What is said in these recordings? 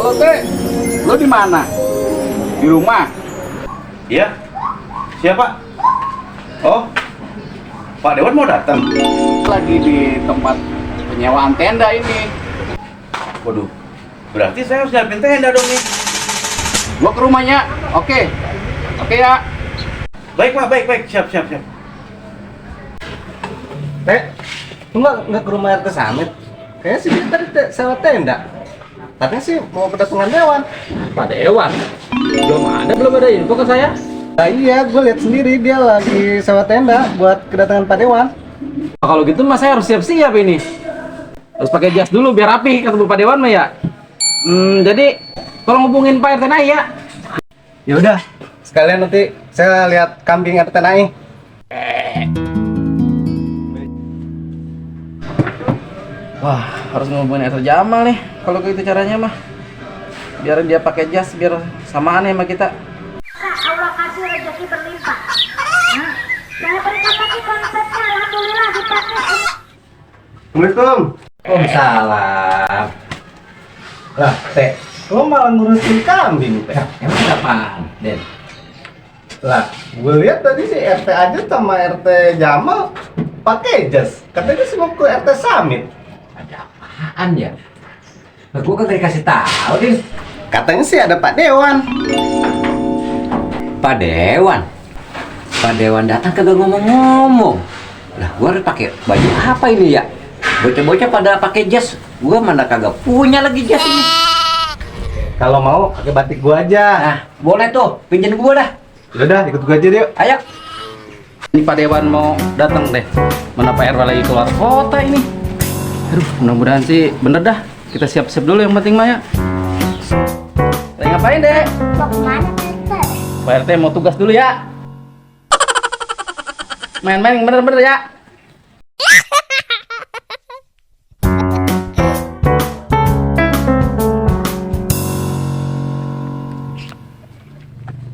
Halo Teh, lo di mana? Di rumah? Iya. Siapa? Oh, Pak Dewan mau datang. Lagi di tempat penyewaan tenda ini. Waduh, berarti saya harus siapin tenda dong nih. Gua ke rumahnya. Oke. Oke ya. Baik Pak, baik. Siap. Teh, lu nggak ke rumah RT Samit? Kayaknya sih dia tadi sewa tenda. Katanya sih mau kedatangan Dewan. Pak Dewan? Belum ada info ke saya. Nah, iya, gue lihat sendiri dia lagi sewa tenda buat kedatangan Pak Dewan. Kalau gitu mas saya harus siap-siap ini. Harus pakai jas dulu biar rapi ketemu Pak Dewan mah ya. Jadi tolong hubungin Pak RT Nai ya. Ya udah, sekalian nanti saya lihat kambing RT Nai. Wah, harus ngehubungin RT Jamal nih. Kalau gitu caranya mah. Biar dia pakai jas biar samaan ya sama kita. Allah kasih rezeki berlimpah. Nah, saya berikan lagi konsepnya, alhamdulillah dipakai. Assalamualaikum. Waalaikumsalam. Lah, Teh, lo malah ngurusin kambing, Teh. Emang apaan, Den? Lah, gue lihat tadi si RT aja sama RT Jamal pakai jas. Katanya sih mau ke RT Samit. Ada apaan ya? Nah, gue kan dikasih tahu Din. Katanya sih ada Pak Dewan. Pak Dewan. Pak Dewan datang kagak ngomong-ngomong. Lah, gue harus pakai baju apa ini ya? Bocah-bocah pada pakai jas. Gue mana kagak punya lagi jas ini. Kalau mau pakai batik gua aja. Nah, boleh tuh, pinjem gue dah. Udah, ikut gua aja yuk. Ayo. Ini Pak Dewan mau datang deh. Mana Pak RW lagi keluar kota ini. Aduh, mudah-mudahan sih bener dah. Kita siap-siap dulu yang penting mah ya. Lagi ngapain deh? Mau kemana kita? Pak RT mau tugas dulu ya. Main-main bener-bener ya.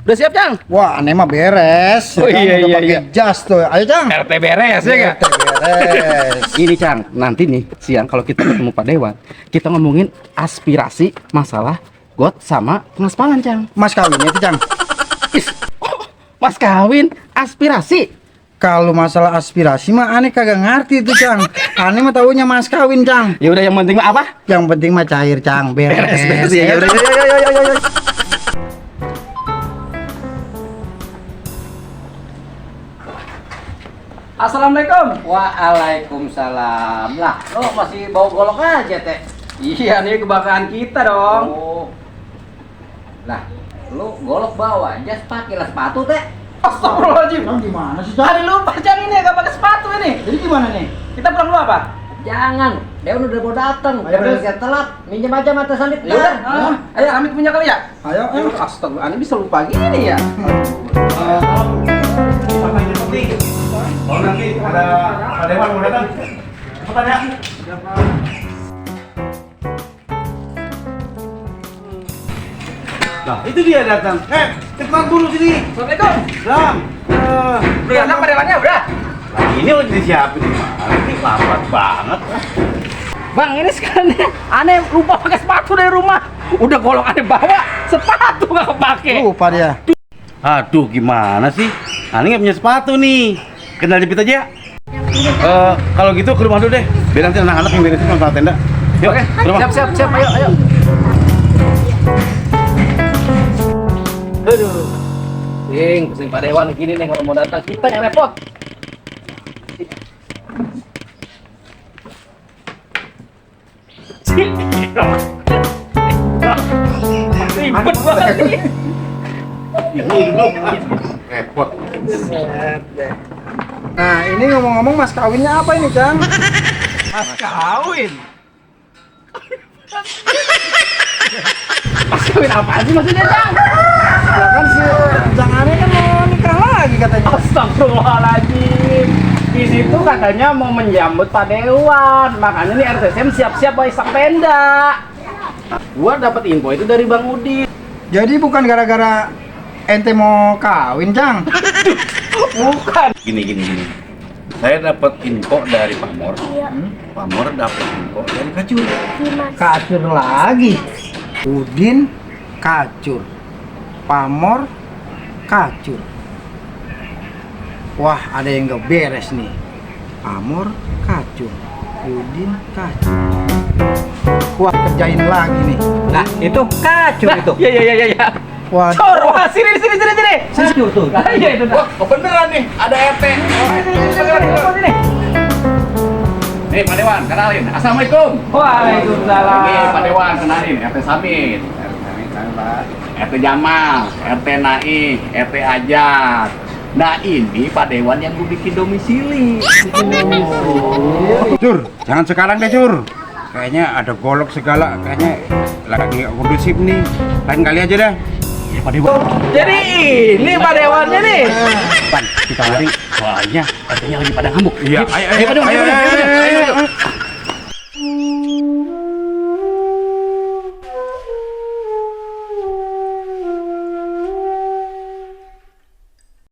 Udah siap, Cang? Wah, aneh mah beres. Oh, Kan iya, udah iya, pakai iya. jas tuh. Ayo, Cang. RT beres ya nggak? Beres. Ini Cang, nanti nih siang kalau kita ketemu Pak Dewan, kita ngomongin aspirasi masalah got sama pengaspalan, Cang. Mas kawinnya itu, Cang. Oh, mas kawin, aspirasi. Kalau masalah aspirasi mah aneh kagak ngerti itu, Cang. Aneh mah taunya mas kawin, Cang. Ya udah yang penting mah apa? Yang penting mah cair, Cang. Beres. Beres ya. Udah, yo. Assalamualaikum. Waalaikumsalam. Lah, lo masih bawa golok aja, Teh. Iya nih kebakaran kita dong. Oh. Lah, lo golok bawa jas pakailah sepatu, Teh. Astagfirullahaladzim. Cang, gimana sih, Cang? Tadi lupa Cang ini gak pakai sepatu ini. Jadi gimana nih? Kita pulang dulu apa? Jangan, Dewan udah mau datang. Ayo, Udah Des. siap telat. Minjem aja mata Samit. Ya udah. Ayo. Ayo, Amit punya kali ya. Ayo, ayo. Astagfirullah, Ani bisa lupa gini ya. Apa ini penting? Kalau nanti ada Pak Dewan mau datang, cepetan ya. Nah, itu dia datang. Cepetan dulu sini. Assalamualaikum. Lam. Udah datang Pak Dewannya udah. Ini lagi disiapin gimana? Ini lambat banget. Bang, ini sekarang aneh lupa pakai sepatu dari rumah. Udah golok aneh bawa, sepatu gak kepake. Lupa dia. Aduh, gimana sih? Ani nggak punya sepatu nih. Kenal jepit aja. Kalau gitu ke rumah dulu deh. Biar nanti anak-anak yang beresin masalah tenda. Yuk, Oke, ke rumah. siap, ayo. Aduh. Pusing Pak Dewan gini nih kalau mau datang kita yang repot. Ribet banget ini. Ini dulu. Repot. Nah, ini ngomong-ngomong mas kawinnya apa ini, Cang? Mas kawin. Mas kawin apaan sih maksudnya, Cang? Ya kan si Cang Aneh kan mau nikah lagi katanya. Astagfirullahaladzim. Di situ katanya mau menyambut Pak Dewan. Makanya nih RTSM siap-siap bawa isak tenda. Gua dapat info itu dari Bang Udin. Jadi bukan gara-gara ente mau kawin, Cang? Bukan. Gini. Saya dapat info dari Pak Mor. Iya. Pak Mor dapat info dari Kacur. Dimas. Kacur lagi. Udin kacur, Pamor kacur. Wah, ada yang gak beres nih. Pamor kacur, Udin kacur. Wah, kerjain lagi nih. Nah, itu kacau itu. Iya. Wah, Cor, wah sini. Kacau tuh. Iya itu dah. Wah, beneran nih, ada RT. Sini. Nih, Pak Dewan, kenalin. Assalamualaikum. Waalaikumsalam. Nih, Pak Dewan, kenalin. RT Samit. RT Jamal, RT Naik, RT Ajat. Nah, ini Pak Dewan yang gue bikin domisili. Cur, jangan sekarang deh Cur. Kayaknya ada golok segala, kayaknya lagi nggak kondusif nih. Lain kali aja dah. Ya Pak Dewan. Jadi ini Pak Dewannya nih. Pan, kita lari. Soalnya RT-nya lagi pada ngambuk. Iya, ayo.